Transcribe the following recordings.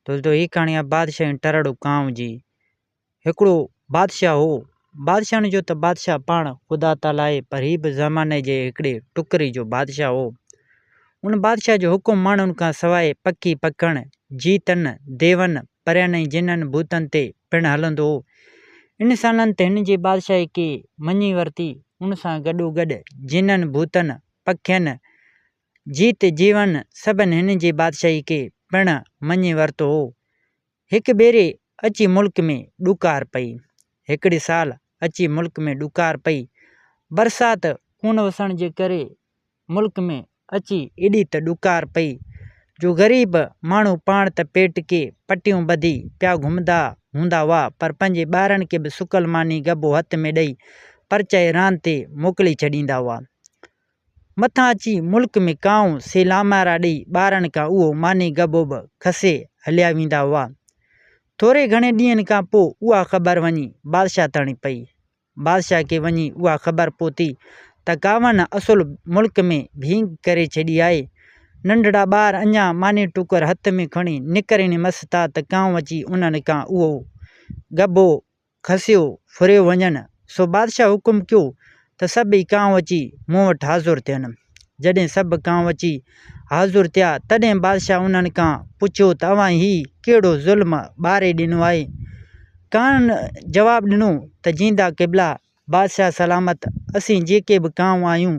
دوستو هي ڪهاڻي آهي بادشاهه ۽ ٽرڙو ڪانء جي. هڪڙو بادشاهه هو. بادشاهن جو ته بادشاهه پاڻ خدا تعاليٰ آهي پر هي به زماني جي هڪڙي ٽڪري جو بادشاهه هو. ان بادشاهه جو حڪم ماڻهن کان سواء پکي پکڻ، جيتن، ديون، پرين ۽ جنن ڀوتن تي پڻ هلندو هو. انسانن ته هن جي بادشاهي کي مڃي ورتي، ان سان گڏوگڏ جنن، ڀوتن، پکين، جيت جيون سڀن هن جي بادشاهي کي پڻ مڃي ورتو هو. هڪ ڀيري اچي ملڪ ۾ ڏڪار پئي. هڪڙي سال اچي ملڪ ۾ ڏڪار پئي. برسات ڪونه وسڻ جي ڪري ملڪ ۾ اچي ايڏي ته ڏڪار پئي جو غريب ماڻهو پاڻ ته پيٽ کي پٽيون ٻڌي پيا گهمندا هوندا هئا پر پنهنجي ٻارن کي به سڪل ماني ڳڀو هٿ ۾ ڏئي پرچائي راند تي موڪلي ڇڏيندا هئا. مٿان اچي ملڪ ۾ ڪانء سي لامارا ڏئي ٻارن کان اهو ماني ڳڀو به کسي هليا ويندا هئا. ٿوري گهڻي ڏينهن کان پوء اها خبر وڃي بادشاهه تائين پئي. بادشاهه کي وڃي اها خبر پهتي ته ڪانون اصل ملڪ ۾ ڀينگ ڪري ڇڏي آهي. ننڍڙا ٻار اڃا ماني ٽڪر هٿ ۾ کڻي نڪرڻ ئي مس ٿا ته ڪانء اچي انهن کان اهو ڳڀو کسيو ڦريو وڃن. سو بادشاهه حڪم ڪيو ته سڀئي ڪانء اچي مون وٽ حاضر ٿين. جڏهن سڀ ڪانء اچي حاضر ٿيا، تڏهن بادشاهه انهن کان پڇيو ته اوهان هي ڪهڙو ظلم ٻاري ڏنو آهي؟ ڪانئن جواب ڏنو ته جيندا قبلا، بادشاهه سلامت، اسين جيڪي به ڪانء آهيون،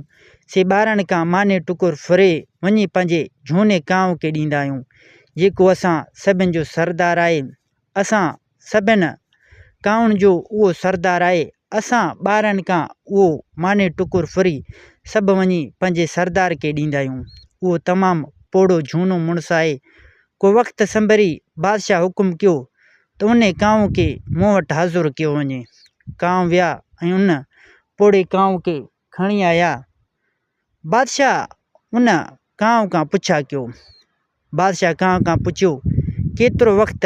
سي ٻارن کان ماني ٽڪر ڦري وڃي پنهنجي جهوني ڪانء کي ڏيندا آهيون، جيڪو اسان سڀن جو سردار آهي. اسان سڀن ڪانئن جو اهو سردار آهي. اسان ٻارن کان اهو ماني ٽڪر ڦري سڀ وڃي پنهنجي سردار کي ڏيندا آهيون. اهو تمام پوڙهو جهونو مڙس آهي. ڪو وقت سنڀري بادشاهه حڪم ڪيو ته انهي ڪانء کي مون وٽ حاضر ڪيو وڃي. ڪانء ويا ۽ ان پوڙهي ڪانء کي کڻي آيا. بادشاهه ان ڪانء کان پڇا ڪيو. بادشاهه ڪانء کان پڇيو، ڪيترو وقت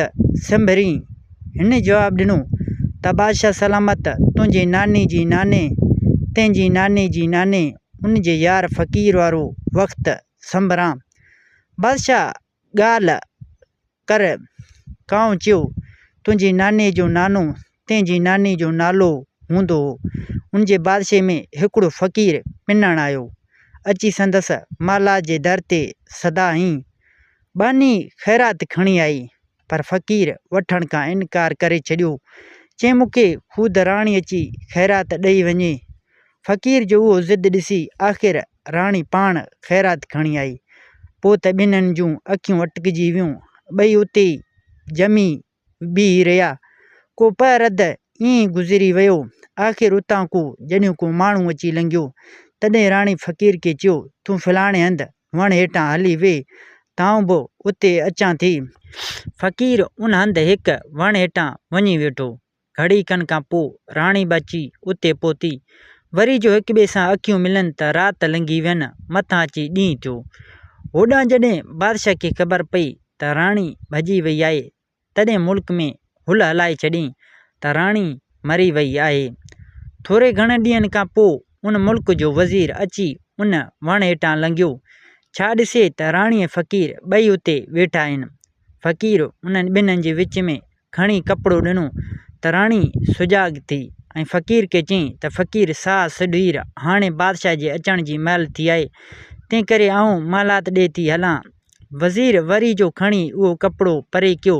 سنڀرين؟ هن جواب ڏنو ته بادشاهه سلامت تنهنجي ناني جي ناني، تنهنجي ناني جي ناني، ان جي يار فقير وارو وقت سنڀران. بادشاهه ڳالهه ڪر. ڪانء چيو، تنهنجي ناني جو نانو تنهنجي ناني جو نالو هوندو هو. ان جي بادشاهي ۾ هڪڙو فقير پنڻ آيو. اچي سندس محلات جي در تي سدا هين ٻانهي خيرات کڻي آئي، پر فقير وٺڻ کان انڪار ڪري ڇڏيو. چيائين مون کي خود راڻي اچي خيرات ڏئي وڃي. فقير جو اهو ضد ڏسي آخر راڻي پاڻ خيرات کڻي آئي. پوء ته ٻنهن جون اکيون اٽڪجي ويون. ٻئي اتي ئي ڄمي بيهي رهيا. ڪو پهر اڌ ائين ئي گذري ويو. آخر اتان ڪو جڏهن ڪو ماڻهو اچي لنگهيو، تڏهن راڻي فقير کي چيو، تون فلاڻي هنڌ وڻ هيٺان هلي ويهه ته آئون به اتي اچان ٿي. فقير ان هنڌ هڪ وڻ هيٺان وڃي ويٺو. گهڙي کن کان پوء راڻي به اچي اتي پهتي. وري جو هڪٻئي سان اکيون ملن ته رات لنگهي وين، مٿان اچي ڏينهن ٿيو. هوڏانهن جڏهن بادشاهه کي خبر پئي ته راڻي ڀڄي وئي آهي، تڏهن ملڪ ۾ هل هلائي ڇڏيائين ته راڻي مري وئي آهي. ٿوري گهڻن ڏينهن کان پوء ان ملڪ جو وزير اچي ان وڻ هيٺان لنگهيو. ڇا ڏسي ته راڻي ۽ فقير ٻئي اتي ويٺا آهن. فقير انهن ٻنهن جي وچ ۾ کڻي ڪپڙو ڏنو ته راڻي سجاڳ ٿي ۽ فقير کي چيائين ته فقير ساهه سڏهير هاڻي بادشاهه جي اچڻ جي مهل ٿي آهي، تنهنڪري آئون محلات ڏي ٿي هلان. وزير وري جو کڻي اهو ڪپڙو پري ڪيو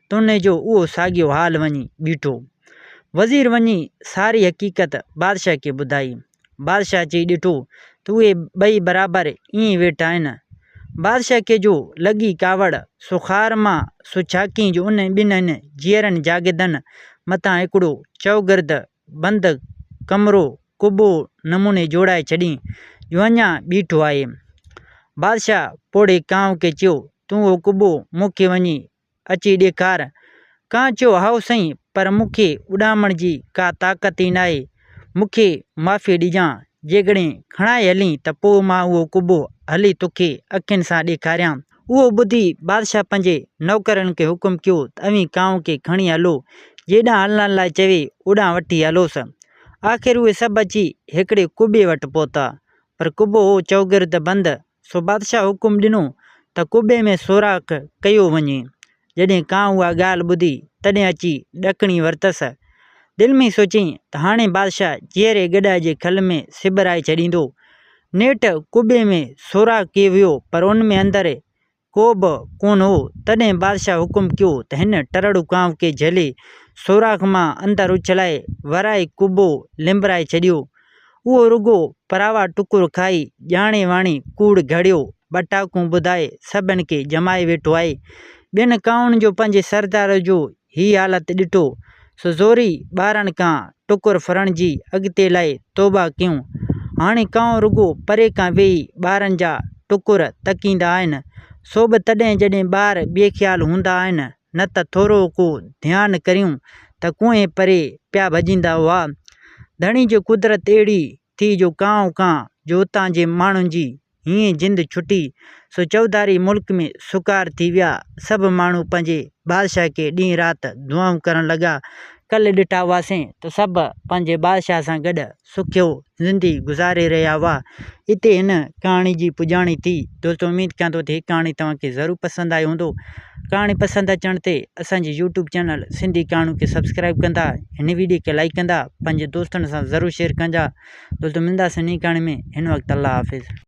ته انهي جو اهو ساڳيو حال وڃي بيٺو. وزير وڃي ساري حقيقت بادشاهه کي ٻڌائي. بادشاهه اچي ڏٺو ته اهي ٻئي برابر ائين ئي ويٺا آهن. بادشاهه کي جو لڳي ڪاوڙ، سو خار مان سو ڇاڪين جو انهن ٻنهن جيئرن جاڳندن مٿان هڪڙو چؤگرد بند ڪمرو قبو نموني جوڙائي ڇڏين، جو اڃا بيٺو آهي. بادشاهه پوڙهي ڪانء کي چيو، تون اهو قبو مون کي وڃي اچي ڏيکار. ڪانء چيو، هائو سائين، پر مون کي اڏامڻ جي ڪا طاقت ئي ناهي. مون کي معافي ڏجان. جيڪڏهن کڻائي هلين ته پوء مان اهو قبو هلي توکي اکين سان ڏيکاريان. اهو ٻڌي بادشاهه پنهنجي نوڪرن کي حڪم ڪيو ته اوهين ڪانء کي کڻي هلو، جيڏانهن هلڻ لاء چوي اوڏانهن وٺي هلوس. آخر اهي سڀ اچي هڪڙي قبي وٽ پهتا، پر قبو هو چؤگرد بند، سو بادشاهه حڪم ڏنو ته قبي ۾ سوراخ ڪيو وڃي. جڏهن ڪانء اها ڳالهه ٻڌي، تڏهن اچي ڏڪڻي ورتس. دل ۾ سوچيائين ته هاڻي بادشاهه جيئري گڏهه جي کل ۾ سٻرائي ڇڏيندو. نيٺ قبي ۾ سوراخ ڪيو ويو، پر ان ۾ اندر ڪو به ڪونه هو. تڏهن بادشاهه حڪم ڪيو ته هن ٽرڙو ڪانء کي جهلي سوراخ مان اندر اڇلائي ورائي قبو لنبرائي ڇڏيو. اهو رڳو پراوا ٽڪر کائي ڄاڻي واڻي ڪوڙ گهڙيو، ٻٽاڪون ٻڌائي سڀن کي ڄمائي ويٺو آهي. ٻين ڪانئن جو پنهنجي سردار جو هي حالت ڏٺو، سو زوري ٻارن کان ٽڪر ڦرڻ جي اڳتي لاء توبهه ڪيون. هاڻي ڪانء رڳو پري کان ويهي ٻارن جا ٽڪر تڪيندا آهن، سو به تڏهن جڏهن ٻار بي خيال هوندا آهن، نه ته ٿورو ڪو ڌيان ڪريون ته ڪوهين پري پيا ڀڄيندا هئا. ڌڻي جي قدرت اهڙي ٿي جو ڪانء ڪان جو اتان جي ماڻهن جي هيئن جند ڇٽي، سو چوڌاري ملڪ ۾ سڪار ٿي ويا. سڀ ماڻهو پنهنجي بادشاهه کي ڏينهن رات دعائون ڪرڻ لڳا. ڪلهه ڏٺا هئاسين ته سڀ پنهنجي بادشاهه سان گڏ سکيو زندگي گذاري رهيا هئا. اتي هن ڪهاڻي جي پڄاڻي ٿي. دوستو اميد ڪيان ٿو ته هي ڪهاڻي توهان کي ضرور پسند آئي هوندو. ڪهاڻي پسند اچڻ تي اسان جي يوٽيوب چينل سنڌي ڪهاڻيون کي سبسڪرائب ڪندا، هن ويڊيو کي لائيڪ ڪندا، پنهنجي دوستن سان ضرور شيئر ڪندا. دوستو ملنداسين نئين ڪهاڻي ۾ هن وقت الله حافظ.